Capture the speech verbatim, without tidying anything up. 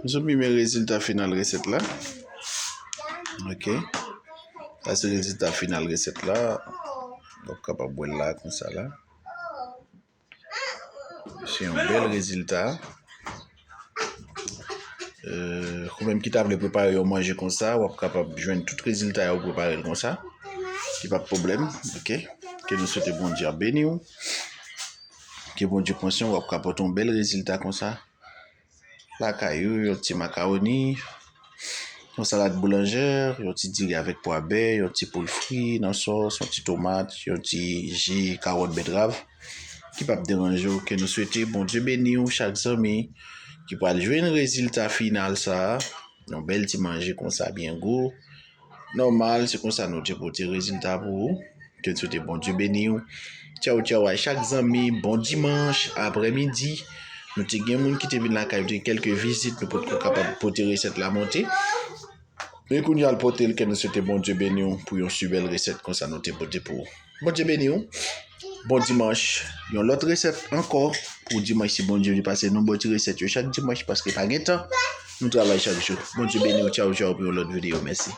Mezanmi, men rezilta final resèt la. Ok. Sa se rezilta final resèt la. W ap kapab wè l la konsa la. Se yon bèl rezilta. Euh, ou menm ki ta vle prepare yon manje konsa, w ap kapab jwenn tout rezilta yo, prepare l konsa. Ki pa pwoblèm, ok? Ke nou swete Bondye ap beni w. Ke Bondye pran swen w, w ap ka pote yon bèl rezilta konsa. Lakay ou, yon ti makawoni, yon salad boulanjè, yon ti diri avèk pwa bè, yon ti poul fri nan sòs, yon ti tomat, yon ti ji kawòt betrav. Ki p ap deranje w, ke nou swete Bondye beni w chak zanmi ki pral jwenn rezilta final sa a. Yon bèl ti manje konsa byen gou. Nòmal, se konsa nou te pote rezilta pou ou. Ke n swete Bondye beni w. Tchaw, tchaw, a chak zanmi, bon dimanch, aprèmidi. Nou te gen moun ki te vin lakay, nou te gen kèlke vizit, nou potko kapab pote resèt la monte. Men kounye a l pote l, ke nou swete Bondye beni w pou yon si bèl resèt konsa nou te pote pou ou. Bondye beni w. Bon dimanch. Yon lòt resèt ankò pou dimanch si Bondye vle, pase nou bon ti resèt yo chak dimanch paske pa gen tan. Nou travay chak jou. Bondye beni w. Tchaw, tchaw pou yon lòt videyo. Mèsi.